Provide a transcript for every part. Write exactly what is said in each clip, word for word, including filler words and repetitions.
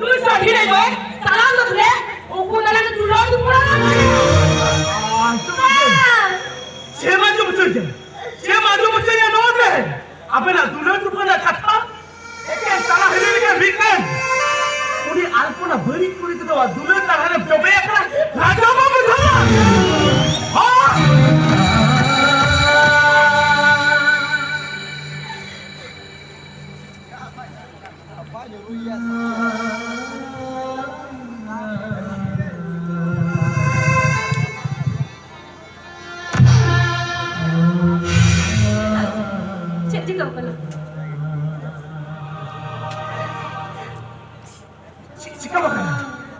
ᱱᱩᱭ ᱥᱟᱹᱰᱷᱤ ᱨᱮ ᱱᱚᱭ ᱛᱟᱲᱟᱢ ᱫᱚ ᱛᱟᱦᱞᱮ ᱩᱱᱠᱩ ᱛᱟᱞᱟ ᱨᱮ ᱫᱩᱞᱟᱹᱲ ᱫᱩᱯᱲᱟᱹᱲ ᱟᱸᱡᱚᱢ ᱦᱚᱪᱚᱭ ᱪᱮᱫ ᱮᱢ ᱟᱸᱡᱚᱢ ᱦᱚᱪᱚᱭᱟ? ᱪᱮᱫ ᱮᱢ ᱟᱸᱡᱚᱢ ᱦᱚᱪᱚᱭᱟ ᱱᱚᱣᱟ ᱛᱮ? ᱟᱵᱮᱱᱟᱜ ᱫᱩᱞᱟᱹᱲ ᱫᱩᱯᱲᱟᱹᱲ ᱨᱮᱱᱟᱜ ᱠᱟᱛᱷᱟ ᱮᱠᱮᱱ ᱛᱟᱞᱟ ᱦᱤᱞᱤ ᱞᱮᱠᱟ ᱢᱤᱫ ᱢᱮᱱ᱾ ᱩᱱᱤ ᱟᱞᱯᱚᱱᱟ ᱵᱟᱹᱲᱤᱡ ᱠᱩᱲᱤ ᱛᱮᱫᱚ ᱫᱩᱞᱟᱹᱲ ᱛᱟᱞᱟ ᱨᱮ ᱡᱚᱵᱮ ᱟᱠᱟᱱᱟ᱾ ᱞᱟᱡᱟᱣ ᱵᱟᱢ ᱵᱩᱡᱷᱟᱹᱣᱟ? ᱦᱚᱸ? ᱪᱮᱫ ᱪᱤᱠᱟᱹᱣ ᱠᱟᱱᱟ? ᱪᱮᱫ ᱪᱤᱠᱟᱹᱣ ᱠᱟᱱᱟ?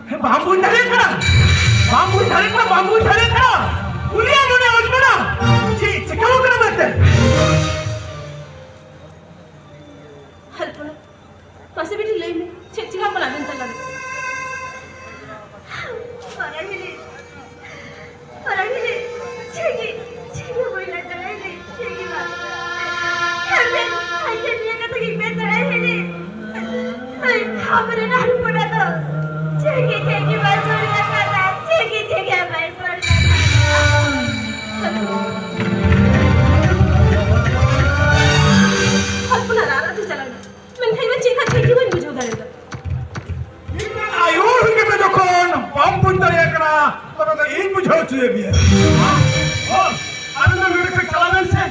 ᱦᱮᱸ, ᱵᱟᱢ ᱵᱩᱡᱽ ᱫᱟᱲᱮᱭᱟᱜ ᱠᱟᱱᱟ? ᱵᱟᱢ ᱵᱩᱡᱽ ᱫᱟᱲᱮᱭᱟᱜ ᱠᱟᱱᱟ? ᱵᱟᱢ ᱵᱩᱡᱽ ᱫᱟᱲᱮᱭᱟᱜ ᱠᱟᱱᱟ? ᱩᱱᱤᱭᱟᱜ ᱢᱚᱱᱮ ᱚᱞ ᱠᱟᱱᱟ᱾ ᱪᱮᱫ ᱪᱤᱠᱟᱹᱣ ᱠᱟᱱᱟ ᱢᱮᱱᱛᱮ? ᱦᱮᱞᱯᱚᱱᱟ, ᱢᱟᱥᱮ ᱵᱤᱴᱤ ᱞᱟᱹᱭ ᱢᱮ, ᱪᱮᱫ ᱪᱤᱠᱟᱹᱣ ᱠᱟᱱᱟ ᱟᱵᱮᱱ ᱛᱟᱞᱟᱨᱮ? ᱯᱟᱨᱟᱜᱤᱞᱤ, ᱯᱟᱨᱟᱜᱤᱞᱤ, ᱪᱮᱫ ᱜᱮ, ᱪᱮᱫ ᱜᱮ ᱵᱟᱹᱧ ᱞᱟᱹᱭ ᱫᱟᱲᱮᱭᱟᱜ ᱠᱟᱱᱟ, ᱪᱮᱫ ᱜᱮ ᱵᱟᱝ᱾ ᱟᱢ ᱴᱷᱮᱱ, ᱟᱢ ᱴᱷᱮᱱ ᱱᱤᱭᱟᱹ ᱠᱟᱛᱷᱟ ᱜᱤᱧ ᱢᱮᱱ ᱫᱟᱲᱮᱭᱟᱜ ᱠᱟᱱᱟ᱾ ᱟᱢ ᱨᱮᱱ ᱦᱚᱯᱚᱱ ᱮᱨᱟ ᱫᱚ ᱪᱮᱫ ᱜᱮ, ᱪᱮᱫ ᱜᱮ ᱵᱟᱭ ᱥᱚᱨ ᱟᱠᱟᱫᱟ, ᱪᱮᱫ ᱜᱮ, ᱪᱮᱫ ᱜᱮ ᱵᱟᱭ ᱥᱚᱨ ᱟᱠᱟᱫᱟ᱾ ᱦᱚᱯᱚᱱ ᱮᱨᱟ ᱨᱟᱜ ᱛᱮ ᱪᱟᱞᱟᱣ ᱮᱱᱟ᱾ ᱢᱮᱱᱠᱷᱟᱱ ᱤᱧ ᱢᱟ ᱪᱮᱫ ᱠᱟᱛᱷᱟ ᱜᱮ ᱵᱟᱹᱧ ᱵᱩᱡᱷᱟᱹᱣ ᱫᱟᱲᱮᱭᱟᱫᱟ᱾ ᱢᱤᱫᱴᱟᱝ ᱟᱭᱳ ᱦᱩᱭ ᱠᱟᱛᱮ ᱡᱚᱠᱷᱚᱱ ᱵᱟᱢ ᱵᱩᱡᱽ ᱫᱟᱲᱮᱭᱟᱜ ᱠᱟᱱᱟ, ᱛᱚᱵᱮ ᱫᱚ ᱤᱧ ᱵᱩᱡᱷᱟᱹᱣ ᱦᱚᱪᱚᱭᱮᱫ ᱢᱮᱭᱟ᱾ ᱦᱚᱸ, ᱟᱢ ᱫᱚ ᱱᱚᱰᱮ ᱠᱷᱚᱱ ᱪᱟᱞᱟᱣ ᱞᱮᱱ ᱥᱮ᱾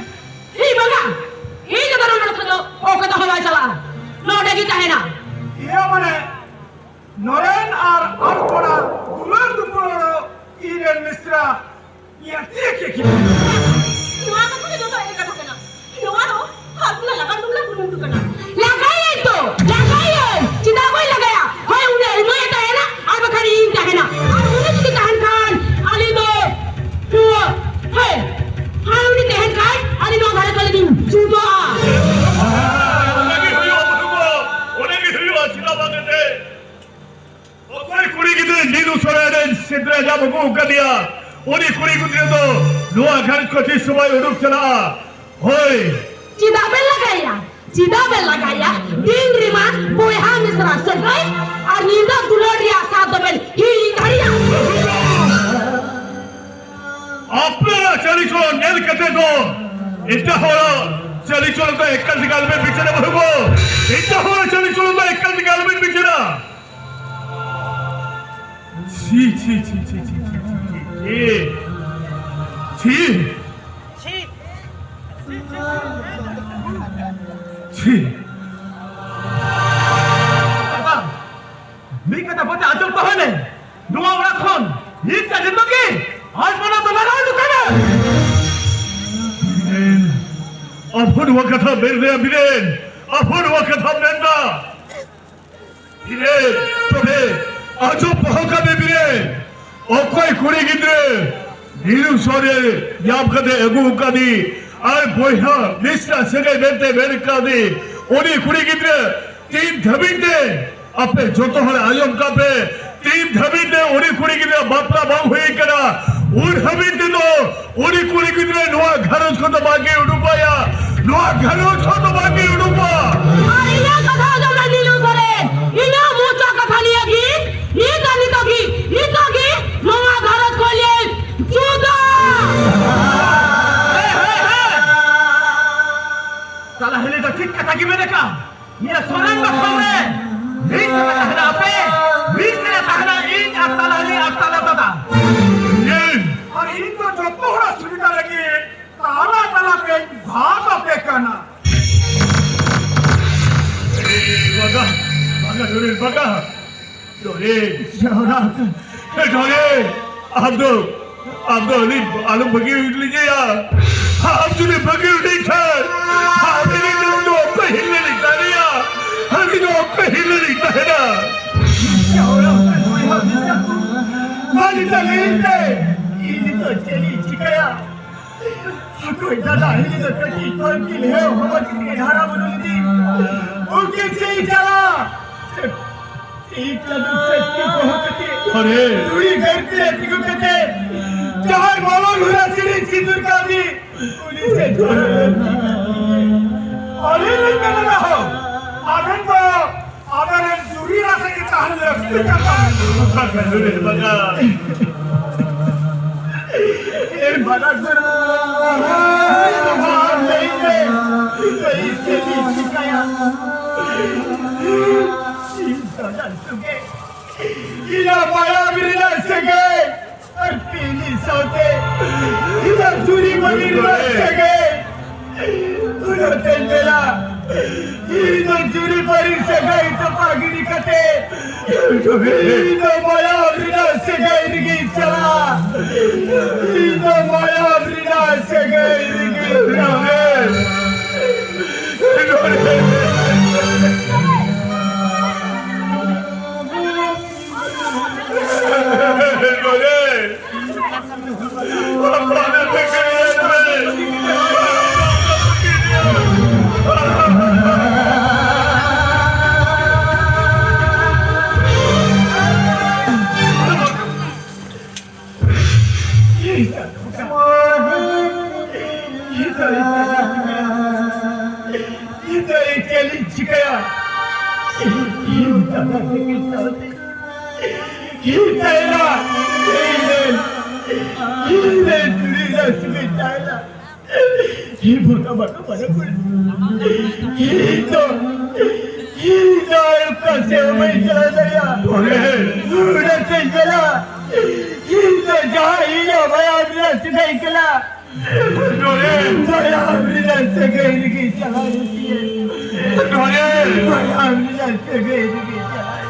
ᱦᱮᱸ ᱵᱟᱵᱟ, ᱤᱧ ᱫᱚ ᱵᱟᱨᱚᱱ ᱱᱚᱰᱮ ᱠᱷᱚᱱ ᱫᱚ ᱚᱠᱚᱭ ᱫᱚ ᱦᱚᱸ ᱵᱟᱭ ᱪᱟᱞᱟᱜᱼᱟ, ᱱᱚᱰᱮ ᱜᱮ ᱛᱟᱦᱮᱱᱟ᱾ ᱤᱭᱟᱹ ᱢᱟᱱᱮ, ᱱᱚᱨᱮᱱ ᱟᱨ ᱟᱞᱯᱚᱱᱟ ᱫᱩᱞᱟᱹᱲ ᱫᱩᱯᱩᱞᱟᱹᱲ ᱤᱧ ᱨᱮᱱ ᱢᱤᱥᱨᱟ ᱤᱭᱟᱹ ᱛᱤᱭᱟᱹ ᱠᱮ ᱠᱤᱱᱟ᱾ ᱱᱚᱣᱟ ᱠᱟᱛᱷᱟ ᱫᱚ ᱡᱚᱛᱚ ᱮᱲᱮ ᱠᱟᱛᱷᱟ ᱠᱟᱱᱟ᱾ ᱱᱚᱣᱟ ᱫᱚ ᱯᱷᱟᱞᱛᱩ ᱞᱟᱜᱟᱱ ᱴᱩᱠᱞᱟ ᱠᱩᱨᱩᱢᱩᱴᱩ ᱠᱟᱱᱟ᱾ ᱞᱟᱜᱟᱭᱟᱹᱧ ᱛᱚ, ᱞᱟᱜᱟᱭᱟᱹᱧ᱾ ᱪᱮᱫᱟᱜ ᱵᱟᱹᱧ ᱞᱟᱜᱟᱭᱟ? ᱦᱳᱭ, ᱩᱱᱤ ᱮᱞᱢᱟᱭ ᱛᱟᱦᱮᱱᱟ, ᱟᱨ ᱵᱟᱠᱷᱟᱱ ᱤᱧ ᱛᱟᱦᱮᱱᱟ᱾ ᱟᱨ ᱩᱱᱤ ᱡᱩᱫᱤ ᱛᱟᱦᱮᱱ ᱠᱷᱟᱱ, ᱟᱹᱞᱤᱧ ᱫᱚ ᱱᱚᱣᱟ, ᱦᱳᱭ, ᱟᱨ ᱩᱱᱤ ᱛᱟᱦᱮᱱ ᱠᱷᱟᱱ, ᱟᱹᱞᱤᱧ ᱱᱚᱣᱟ ᱜᱷᱟᱨᱚᱸᱡᱽ ᱛᱟᱞᱮ ᱞᱤᱧ ᱡᱩᱛᱚᱜᱼᱟ᱾ ᱚᱱᱟ ᱜᱮ ᱦᱩᱭᱩᱜᱼᱟ, ᱵᱟᱹᱵᱩ ᱠᱚ᱾ ᱚᱱᱟ ᱜᱮ ᱦᱩᱭᱩᱜᱼᱟ, ᱪᱮᱫᱟᱜ ᱵᱟᱝ ᱮᱱᱛᱮ? ᱚᱠᱚᱭ ᱠᱩᱲᱤ ᱜᱤᱫᱽᱨᱟᱹ ᱱᱤᱨᱩ ᱥᱚᱨᱟ ᱨᱮᱱ ᱥᱤᱫᱽᱨᱟᱹ ᱧᱟᱢ ᱟᱹᱜᱩ ᱟᱠᱟᱫᱮᱭᱟ, ᱩᱱᱤ ᱠᱩᱲᱤ ᱜᱤᱫᱽᱨᱟᱹ ᱫᱚ ᱱᱚᱣᱟ ᱜᱷᱟᱨᱚᱸᱡᱽ ᱠᱷᱚᱱ ᱛᱤᱥ ᱦᱚᱸ ᱵᱟᱭ ᱩᱰᱩᱠ ᱪᱟᱞᱟᱜᱼᱟ᱾ ᱦᱳᱭ᱾ ᱪᱮᱫᱟᱜ ᱵᱮᱱ ᱞᱟᱜᱟᱭᱮᱭᱟ? ᱪᱮᱫᱟᱜ ᱵᱮᱱ ᱞᱟᱜᱟᱭᱟ? ᱫᱤᱱ ᱨᱮᱢᱟ ᱵᱚᱭᱦᱟ ᱢᱤᱥᱨᱟ ᱥᱟᱹᱜᱟᱹᱭ ᱟᱨ ᱧᱤᱫᱟᱹ ᱫᱩᱞᱟᱹᱲ ᱨᱮᱭᱟᱜ ᱥᱟᱫ ᱫᱚᱵᱮᱱ ᱦᱤᱲᱤᱧ ᱫᱟᱲᱮᱭᱟᱜ᱾ ᱟᱯᱱᱟᱨᱟᱜ ᱪᱟᱹᱞᱤ ᱪᱚᱞᱚᱱ ᱧᱮᱞ ᱠᱟᱛᱮ ᱫᱚ ᱮᱴᱟᱜ ᱦᱚᱲᱟᱜ ᱪᱟᱹᱞᱤ ᱪᱚᱞᱚᱱ ᱫᱚ ᱮᱠᱟᱞ ᱛᱮᱜᱮ ᱟᱞᱚᱵᱮᱱ ᱵᱤᱪᱟᱹᱨᱟ ᱵᱟᱹᱦᱩ ᱠᱚ᱾ ᱮᱴᱟᱜ ᱦᱚᱲᱟᱜ ᱪᱟᱹᱞᱤ ᱪᱚᱞᱚᱱ ᱫᱚ ᱮᱠᱟᱞ ᱛᱮᱜᱮ ᱟᱞᱚᱵᱮᱱ ᱵᱤᱪᱟᱹᱨᱟ᱾ ᱪᱷᱤ, ᱪᱷᱤ, ᱪᱷᱤ᱾ ᱪᱷᱤ᱾ ᱵᱟᱵᱟ, ᱢᱤᱫ ᱠᱟᱛᱷᱟ ᱵᱚᱛᱮ ᱟᱸᱡᱚᱢ ᱛᱟᱦᱮᱸ ᱞᱮ᱾ ᱱᱚᱣᱟ ᱚᱲᱟᱜ ᱠᱷᱚᱱ ᱢᱤᱫ ᱠᱟᱹᱴᱤᱡ ᱫᱚ ᱠᱤ ᱟᱡ ᱢᱟᱱᱟ ᱫᱚ ᱞᱟᱜᱟᱣ ᱦᱚᱪᱚ ᱠᱟᱱᱟ᱾ ᱵᱤᱨᱮᱱ, ᱟᱵᱚ ᱱᱚᱣᱟ ᱠᱟᱛᱷᱟ ᱢᱮᱱ ᱨᱮᱭᱟ ᱵᱤᱨᱮᱱ, ᱟᱵᱚ ᱱᱚᱣᱟ ᱠᱟᱛᱷᱟ ᱢᱮᱱ ᱫᱟ᱾ ᱵᱤᱨᱮᱱ, ᱛᱚᱵᱮ ᱟᱸᱡᱚᱢ ᱫᱚᱦᱚ ᱠᱟᱜ ᱢᱮ ᱵᱤᱨᱮᱱ, ᱚᱠᱚᱭ ᱠᱩᱲᱤ ᱜᱤᱫᱽᱨᱟᱹ ᱱᱤᱨᱩ ᱥᱚᱨᱮ ᱧᱟᱢ ᱠᱟᱛᱮ ᱟᱹᱜᱩ ᱟᱠᱟᱫᱮ ᱟᱨ ᱵᱚᱭᱦᱟ ᱢᱤᱥᱨᱟ ᱥᱟᱹᱜᱟᱹᱭ ᱢᱮᱱᱛᱮ ᱢᱮᱱ ᱠᱟᱫᱮ, ᱩᱱᱤ ᱠᱩᱲᱤ ᱜᱤᱫᱽᱨᱟᱹ ᱛᱤᱱ ᱫᱷᱟᱹᱵᱤᱡ ᱛᱮ, ᱟᱯᱮ ᱡᱚᱛᱚ ᱦᱚᱲ ᱟᱸᱡᱚᱢ ᱠᱟᱜ ᱯᱮ, ᱛᱤᱱ ᱫᱷᱟᱹᱵᱤᱡ ᱛᱮ ᱩᱱᱤ ᱠᱩᱲᱤ ᱜᱤᱫᱽᱨᱟᱹ ᱵᱟᱯᱞᱟ ᱵᱟᱝ ᱦᱩᱭ ᱠᱟᱱᱟ, ᱩᱱ ᱦᱟᱹᱵᱤᱡ ᱛᱮᱫᱚ ᱩᱱᱤ ᱠᱩᱲᱤ ᱜᱤᱫᱽᱨᱟᱹ ᱱᱚᱣᱟ ᱜᱷᱟᱨᱚᱸᱡᱽ ᱠᱷᱚᱱ ᱫᱚ ᱵᱟᱝ ᱜᱮ ᱩᱰᱩᱠᱚᱜᱼᱟ, ᱱᱚᱣᱟ ᱜᱷᱟᱨᱚᱸᱡᱽ ᱠᱷᱚᱱ ᱫᱚ ᱵᱟᱝ ᱜᱮ ᱩᱰᱩᱠᱚᱜᱼᱟ᱾ ᱟᱨ ᱤᱧᱟᱹᱜ ᱠᱟᱛᱷᱟ ᱟᱸᱡᱚᱢ ᱢᱮ ᱱᱤᱞᱩ ᱥᱚᱨᱮᱱ, ᱤᱧᱟᱹᱜ ᱢᱚᱪᱟ ᱠᱟᱛᱷᱟ ᱱᱤᱭᱟᱹ ᱜᱮ, ᱱᱤᱛ ᱟᱨ ᱱᱤᱛᱚᱜ ᱜᱮ, ᱱᱤᱛᱚᱜ ᱜᱮ ᱱᱚᱣᱟ ᱜᱷᱟᱨᱚᱸᱡᱽ ᱠᱷᱚᱱ ᱞᱮ ᱡᱩᱫᱟ᱾ ᱦᱮᱸ, ᱦᱮᱸ, ᱦᱮᱸ᱾ ᱛᱟᱞᱟ ᱦᱤᱞᱤ ᱫᱚ ᱴᱷᱤᱠ ᱠᱟᱛᱷᱟ ᱜᱮ ᱢᱮᱱ ᱟᱠᱟᱫ᱾ ᱱᱤᱭᱟᱹ ᱥᱚᱨᱮᱱ ᱫᱚ ᱠᱷᱚᱱ ᱨᱮ ᱢᱤᱫ ᱥᱮᱫ ᱨᱮ ᱛᱟᱦᱮᱱᱟ ᱟᱯᱮ, ᱢᱤᱫ ᱥᱮᱫ ᱨᱮ ᱛᱟᱦᱮᱱᱟ ᱤᱧ ᱟᱨ ᱛᱟᱞᱟ ᱦᱤᱞᱤ ᱟᱨ ᱛᱟᱞᱟ ᱫᱟᱫᱟ᱾ ᱤᱧ? ᱟᱨ ᱤᱧ ᱫᱚ ᱡᱚᱛᱚ ᱦᱚᱲᱟᱜ ᱥᱩᱵᱤᱫᱷᱟ ᱞᱟᱹᱜᱤᱫ ᱛᱟᱞᱟ ᱛᱟᱞᱟ ᱛᱮᱧ ᱵᱷᱟᱜᱽ ᱟᱯᱮ ᱠᱟᱱᱟ᱾ ᱮ ᱵᱟᱜᱟ, ᱵᱟᱜᱟ ᱰᱚᱨᱮ, ᱵᱟᱜᱟ᱾ ᱰᱚᱨᱮ᱾ ᱡᱚᱦᱟᱨ᱾ ᱮ ᱰᱚᱨᱮ, ᱟᱢ ᱫᱚ, ᱟᱢ ᱫᱚ ᱟᱹᱞᱤᱧ ᱟᱞᱚᱢ ᱵᱟᱹᱜᱤ ᱞᱤᱧᱟᱹᱭᱟ᱾ ᱟᱢ ᱡᱩᱫᱤ ᱵᱟᱹᱜᱤ ᱞᱤᱧ ᱠᱷᱟᱱ, ᱟᱹᱞᱤᱧ ᱫᱚ ᱚᱠᱚᱭ ᱦᱤᱨᱞᱟᱹ ᱞᱤᱧ ᱛᱟᱦᱮᱱᱟ? ᱟᱹᱞᱤᱧ ᱫᱚ ᱚᱠᱚᱭ ᱦᱤᱨᱞᱟᱹ ᱞᱤᱧ ᱛᱟᱦᱮᱱᱟ? ᱡᱚᱦᱟᱨ, ᱵᱚᱭᱦᱟ ᱢᱤᱥᱨᱟ ᱠᱚ᱾ ᱢᱟ ᱱᱤᱛᱚᱜ ᱞᱟᱹᱭ ᱯᱮ, ᱤᱧ ᱱᱤᱛᱚᱜ ᱪᱮᱫ ᱤᱧ ᱪᱤᱠᱟᱹᱭᱟ? ᱚᱠᱚᱭ ᱫᱟᱫᱟ ᱦᱤᱞᱤ ᱫᱚ ᱠᱟᱹᱴᱤᱡ ᱠᱷᱚᱱ ᱠᱤᱱ ᱦᱮᱣ ᱦᱚᱢᱚᱨ ᱠᱟᱛᱮ ᱦᱟᱨᱟ ᱵᱩᱨᱩ ᱞᱤᱫᱤᱧ᱾ ᱩᱱᱠᱤᱱ ᱥᱮᱫ ᱤᱧ ᱪᱟᱞᱟᱜ᱾ ᱤᱧ ᱪᱟᱸᱫᱚ ᱥᱮᱫ ᱛᱤ ᱫᱚᱦᱚ ᱠᱟᱛᱮ, ᱟᱨᱮ᱾ ᱫᱷᱩᱲᱤ ᱫᱷᱟᱹᱨᱛᱤ ᱨᱮ ᱛᱤᱸᱜᱩ ᱠᱟᱛᱮ, ᱡᱟᱦᱟᱸᱭ ᱢᱟᱞᱚᱴ ᱦᱚᱨᱟ ᱥᱮᱨᱮᱧ ᱥᱤᱸᱫᱩᱨ ᱠᱟᱹᱢᱤ, ᱩᱱᱤ ᱥᱮᱫ ᱫᱷᱚᱨᱚᱢ ᱟᱨ ᱟᱵᱮᱱ ᱫᱚ ᱟᱵᱮᱱ ᱨᱮᱱ ᱡᱩᱨᱤ ᱨᱟᱥᱮ ᱜᱮ ᱛᱟᱦᱮᱱ ᱞᱟᱹᱠᱛᱤ ᱠᱟᱱ ᱛᱟᱵᱮᱱ᱾ ᱵᱟᱝᱟ, ᱵᱟᱝᱟ᱾ ᱮ ᱵᱟᱱᱟ ᱜᱩᱨᱩ, ᱞᱟᱹᱭ ᱢᱮ, ᱞᱟᱹᱭ ᱢᱮ, ᱪᱮᱫ ᱤᱧ ᱪᱤᱠᱟᱹᱭᱟ? ᱤᱧ ᱫᱚ ᱡᱟᱹᱱᱛᱩ ᱜᱮ, ᱤᱧᱟᱹᱜ ᱢᱟᱭᱟ ᱨᱮᱱᱟᱜ ᱥᱟᱹᱜᱟᱹᱭ ᱟᱨ ᱯᱤᱞᱤ ᱥᱟᱶᱛᱮ ᱤᱧᱟᱹᱜ ᱡᱩᱨᱤ ᱵᱟᱹᱜᱤ ᱨᱮᱱᱟᱜ ᱥᱟᱹᱜᱟᱹᱭ᱾ ᱩᱱᱟᱹᱜ ᱛᱮᱧ ᱢᱮᱱᱟ, ᱤᱧ ᱫᱚ ᱡᱩᱨᱤ ᱵᱟᱹᱜᱤ ᱥᱟᱹᱜᱟᱹᱭ ᱛᱚᱯᱟ ᱜᱤᱰᱤ ᱠᱟᱛᱮ, ᱤᱧ ᱫᱚ ᱢᱟᱭᱟ ᱨᱮᱱᱟᱜ ᱥᱟᱹᱜᱟᱹᱭ ᱨᱮᱜᱮᱧ ᱪᱟᱞᱟᱜᱼᱟ᱾ ᱤᱧ ᱫᱚ ᱢᱟᱭᱟ ᱨᱮᱱᱟᱜ ᱥᱟᱹᱜᱟᱹᱭ ᱨᱮᱜᱮᱧ ᱪᱟᱞᱟᱜᱼᱟ᱾ ᱪᱤᱠᱟᱹᱭᱟ? ᱤᱧ ᱫᱟᱫᱟ ᱛᱟᱹᱠᱤᱱ ᱥᱟᱶᱛᱮ ᱤᱧ ᱛᱟᱦᱮᱱᱟ, ᱤᱧ ᱨᱮᱱ, ᱤᱧ ᱨᱮᱱ ᱡᱩᱨᱤ ᱞᱟᱹᱠᱛᱤ ᱛᱟᱦᱮᱱᱟ᱾ ᱤᱧ ᱵᱷᱚᱨᱥᱟ ᱵᱟᱹᱱᱩᱜ ᱵᱟᱹᱱᱩᱜ ᱠᱚᱣᱟ᱾ ᱤᱧ ᱫᱚ, ᱤᱧ ᱫᱚ ᱚᱠᱟ ᱥᱮᱫ ᱦᱚᱸ ᱵᱟᱹᱧ ᱪᱟᱞᱟᱣ ᱫᱟᱲᱮᱭᱟᱜᱼᱟ᱾ ᱚᱱᱟᱛᱮᱧ ᱢᱮᱱᱟ, ᱤᱧ ᱫᱚ ᱡᱟᱦᱟᱸ ᱤᱧᱟᱹᱜ ᱢᱟᱭᱟ ᱨᱮᱱᱟᱜ ᱥᱟᱹᱜᱟᱹᱭ ᱠᱟᱱᱟ, ᱱᱚᱰᱮ ᱢᱟᱭᱟ ᱨᱮᱱᱟᱜ ᱥᱟᱹᱜᱟᱹᱭ ᱨᱮᱜᱮ ᱪᱟᱞᱟᱣ ᱦᱩᱭᱩᱜ ᱛᱤᱧᱟᱹ᱾ ᱱᱚᱰᱮ ᱢᱟᱭᱟ ᱨᱮᱱᱟᱜ ᱥᱟᱹᱜᱟᱹᱭ ᱨᱮᱜᱮ ᱪᱟᱞᱟᱣ᱾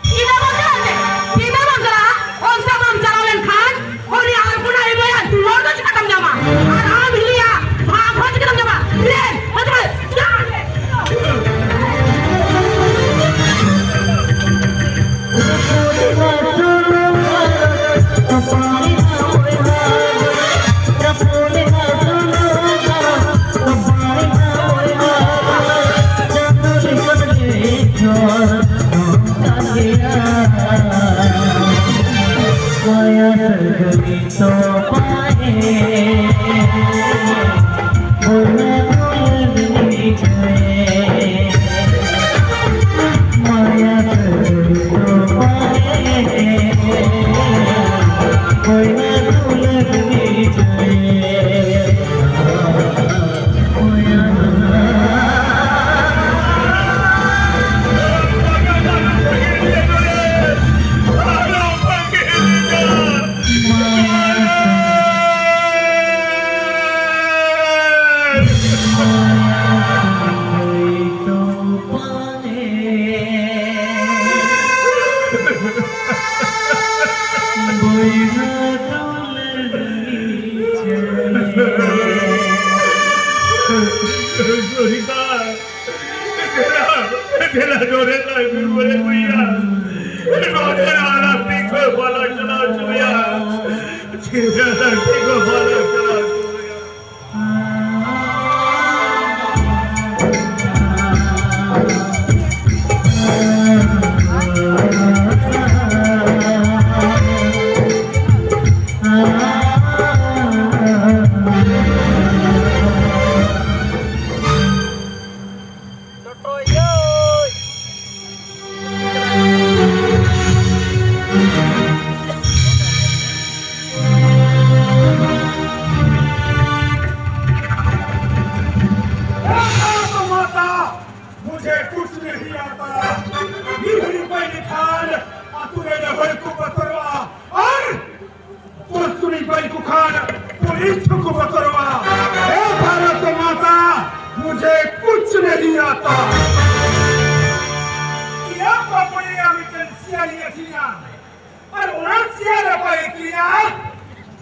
ᱪᱮᱫᱟᱜ ᱵᱟᱢ ᱪᱟᱞᱟᱜ ᱛᱮ? ᱪᱮᱫᱟᱜ ᱵᱟᱢ ᱪᱟᱞᱟᱜᱼᱟ? ᱚᱱᱠᱟ ᱵᱟᱢ ᱪᱟᱞᱟᱣ ᱞᱮᱱᱠᱷᱟᱱ ᱩᱱᱤ ᱟᱞᱯᱚᱱᱟ ᱟᱭᱳ ᱵᱟᱵᱟᱭᱟᱜ ᱫᱩᱞᱟᱹᱲ ᱫᱚ ᱪᱤᱠᱟᱹᱛᱮᱢ ᱧᱟᱢᱟ? ᱟᱨ ᱟᱢ ᱦᱤᱞᱤᱭᱟ ᱵᱷᱟᱜᱽ ᱦᱚᱸ ᱪᱤᱠᱟᱹᱛᱮᱢ ᱧᱟᱢᱟ? ᱞᱮ, ᱚᱱᱛᱮ ᱠᱷᱚᱱ ᱪᱟᱞᱟᱜ ᱢᱮ᱾ ᱵᱤᱨ ᱵᱟᱞᱮ ᱟᱹᱜᱩᱭᱟ᱾ ᱱᱚᱰᱮ ᱟᱨ ᱛᱤ ᱠᱚ ᱵᱟᱞᱟ ᱪᱟᱞᱟᱣ ᱦᱚᱪᱚᱭᱟ᱾ ᱛᱤ ᱠᱚ ᱵᱟᱞᱟ ᱪᱟᱞᱟᱣ ᱦᱚᱪᱚᱭᱟ᱾ ᱢᱩᱡᱷᱮ ᱠᱩᱪᱷ ᱱᱟᱦᱤᱸ ᱟᱛᱟ᱾ ᱱᱤᱦᱤᱨᱤ ᱯᱟᱭᱱᱤ ᱠᱷᱟᱱ ᱟᱛᱩ ᱨᱮ ᱦᱚᱲ ᱠᱚ ᱵᱚᱛᱚᱨᱚᱜᱼᱟ᱾ ᱟᱨ ᱯᱩᱞᱤᱥ ᱠᱚ ᱵᱟᱹᱧ ᱠᱚ ᱠᱷᱟᱱ ᱯᱩᱞᱤᱥ ᱠᱚᱠᱚ ᱵᱚᱛᱚᱨᱚᱜᱼᱟ᱾ ᱦᱮ ᱵᱷᱟᱨᱚᱛ ᱢᱟᱛᱟ, ᱢᱩᱡᱷᱮ ᱠᱩᱪᱷ ᱱᱟᱦᱤᱸ ᱟᱛᱟ᱾ ᱤᱧᱟᱹᱜ ᱠᱚᱯᱲᱤᱭᱟ ᱢᱤᱫᱴᱮᱱ ᱥᱤᱭᱟᱹᱞᱤᱧ ᱟᱹᱠᱷᱨᱤᱧᱟ᱾ ᱟᱨ ᱚᱱᱟ ᱥᱤᱭᱟᱹᱞᱟ ᱵᱟᱭ ᱟᱹᱠᱷᱨᱤᱧᱟ,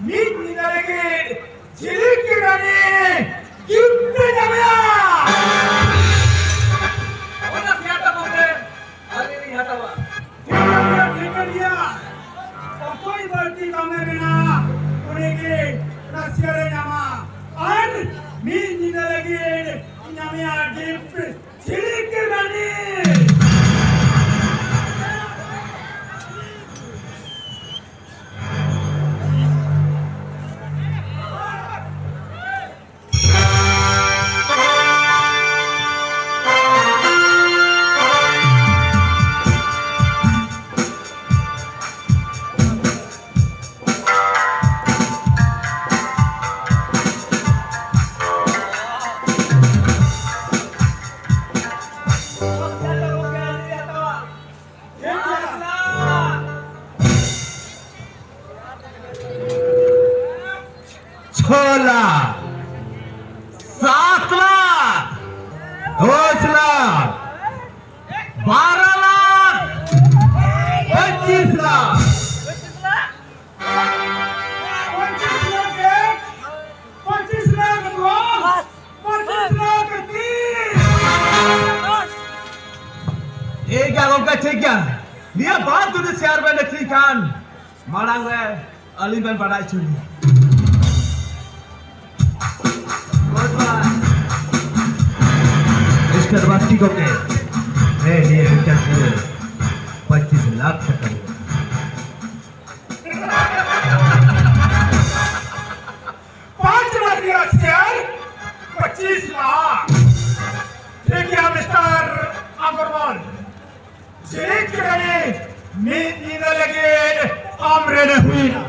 ᱢᱤᱫ ᱧᱤᱫᱟᱹ ᱞᱟᱹᱜᱤᱫ ᱡᱷᱤᱞᱤᱠ ᱨᱟᱱᱤ ᱜᱤᱯᱷᱴ ᱧᱟᱢᱮᱭᱟ᱾ ᱚᱱᱟ ᱥᱤᱭᱟᱹᱞᱟ ᱵᱟᱵᱮ ᱟᱹᱞᱤᱧ ᱞᱤᱧ ᱦᱟᱛᱟᱣᱟ᱾ ᱴᱷᱤᱠᱟᱹᱱ ᱜᱮᱭᱟ, ᱴᱷᱤᱠᱟᱹᱱ ᱜᱮᱭᱟ᱾ ᱚᱠᱚᱭ ᱵᱟᱹᱲᱛᱤ ᱫᱟᱢᱮ ᱢᱮᱱᱟ, ᱩᱱᱤᱜᱮ ᱱᱟᱥᱤᱭᱟ ᱨᱮ ᱧᱟᱢᱟ᱾ ᱟᱨ ᱢᱤᱫ ᱧᱤᱫᱟᱹ ᱞᱟᱹᱜᱤᱫ ᱧᱟᱢᱮᱭᱟ ᱜᱤᱯᱷᱴ ᱡᱷᱤᱞᱤᱠ ᱨᱟᱱᱤ᱾ ᱪᱷᱚ ᱞᱟᱠᱷ, ᱥᱟᱛ ᱞᱟᱠᱷ, ᱫᱚᱥ ᱞᱟᱠᱷ, ᱵᱟᱨᱚ ᱞᱟᱠᱷ, ᱯᱚᱸᱪᱤᱥ ᱞᱟᱠᱷ᱾ ᱯᱚᱸᱪᱤᱥ ᱞᱟᱠᱷ ᱮᱠ, ᱯᱚᱸᱪᱤᱥ ᱞᱟᱠᱷ ᱫᱩ, ᱯᱚᱸᱪᱤᱥ ᱞᱟᱠᱷ ᱛᱤᱱ᱾ ᱴᱷᱤᱠ ᱜᱮᱭᱟ ᱜᱚᱝᱠᱮ, ᱴᱷᱤᱠ ᱜᱮᱭᱟ᱾ ᱱᱤᱭᱟᱹ ᱵᱟᱨ ᱡᱩᱫᱤ ᱥᱮᱭᱟᱨ ᱵᱮᱱ ᱟᱹᱠᱷᱨᱤᱧ ᱠᱷᱟᱱ, ᱢᱟᱲᱟᱝ ᱨᱮ ᱟᱹᱞᱤᱧ ᱵᱮᱱ ᱵᱟᱰᱟᱭ ᱦᱚᱪᱚ ᱞᱤᱧᱟ᱾ ᱢᱤᱥᱴᱟᱨ ᱵᱟᱥᱠᱮ ᱜᱚᱢᱠᱮ, ᱦᱮᱸ, ᱱᱤᱭᱟᱹ ᱢᱤᱫᱴᱟᱝ ᱯᱩᱨᱟᱹ ᱯᱚᱸᱪᱤᱥ ᱞᱟᱠᱷ ᱴᱟᱠᱟ ᱨᱮᱭᱟᱜ᱾ ᱯᱟᱸᱪ ᱞᱟᱠᱷ ᱨᱮᱭᱟᱜ ᱥᱮᱭᱟᱨ, ᱯᱚᱸᱪᱤᱥ ᱞᱟᱠᱷ᱾ ᱴᱷᱤᱠ ᱜᱮᱭᱟ ᱢᱤᱥᱴᱟᱨ ᱟᱜᱚᱨᱣᱟᱞ, ᱪᱮᱫ ᱠᱟᱹᱢᱤ ᱢᱤᱫ ᱧᱤᱫᱟᱹ ᱞᱟᱹᱜᱤᱫ ᱟᱢ ᱨᱮᱱ ᱦᱩᱭᱱᱟ?